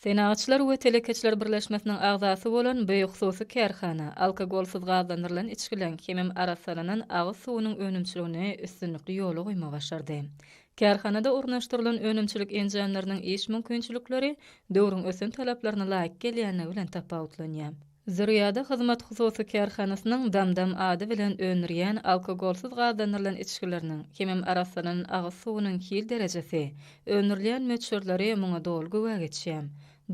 Senagatçylar we telekeçiler birleşmesiniň agzasy bolan bu hususy kärhana alkogolsyz gazlandyrylan içgileň hemem arassalanan agyz suwunyň önümçiligini üstünlikli ýola goýmagy başardy. Kärhanada ornaşdyrylan önümçilik enjamlarynyň iş mümkinçilikleri döwrüň ösen talaplaryna laýyk gelýänligi bilen tapawutlanýar. Zürýada hyzmat hususy kärhanasynyň Dam-Dam ady bilen öndürýän alkogolsyz gazlandyrylan içgileriniň hemem arassalanan agyz suwunyň hil derejesi, öndürilýän möçberleri muňa doly güwä geçýär.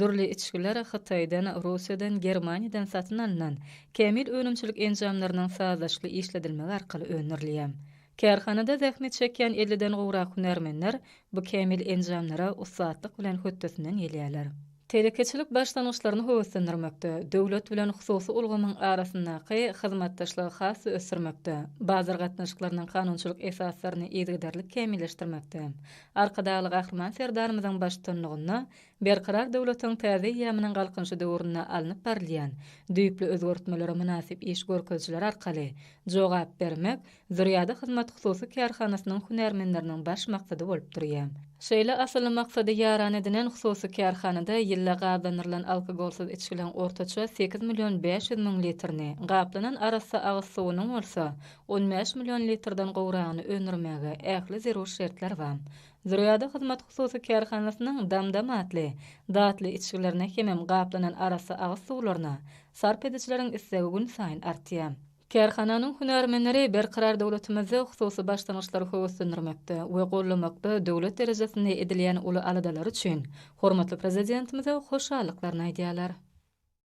Dürli içgiler Hytaýdan, Russiýadan, Germaniýadan satyn alnan kämil önümçilik enjamlarynyň sazlaşykly işledilmegi arkaly öndürilýär. Kärhanada zähmet çekýän elliden gowrak hünärmenler bu kämil enjamlara ussatlyk bilen hötdesinden gelýärler. Telekeçilik başlangyçlaryny höweslendirmekde, döwlet bilen hususy ulgamyň arasyndaky hyzmatdaşlygy has-da ösdürmekde, bazar gatnaşyklarynyň kanunçylyk esaslaryny yzygiderli kämilleşdirmekde Arkadagly Gahryman Serdarymyzyň baştutanlygynda Berkarar döwletiň täze eýýamynyň Galkynyşy döwründe alnyp barylýan düýpli özgertmelere mynasyp iş görkezijiler arkaly jogap bermek Zürýada hyzmat hususy kärhanasynyň hünärmenleriniň baş maksady bolup durýar. Şeýle asylly maksady ýaran edinen hususy kärhanada ýylda gazlandyrylan alkogolsyz içgileriň ortaça 8 million 500 müň litrini, gaplanan arassa agyz suwunyň bolsa 15 million litrden gowragyny öndürmäge ähli zerur şertler bar. Zürýada hyzmat hususy kärhanasynyň Dam-Dam atly datly içgilerine hemem gaplanan arassa agyz suwlaryna sarp edijileriň islegi günsaýyn artýar. Kärhananyň hünärmenleri Berkarar döwletimizde hususy başlangyçlary höweslendirmekde we goldamakda döwlet derejesinde edilýän uly aladalar üçin hormatly Prezidentimize hoşallyklaryny aýdýarlar.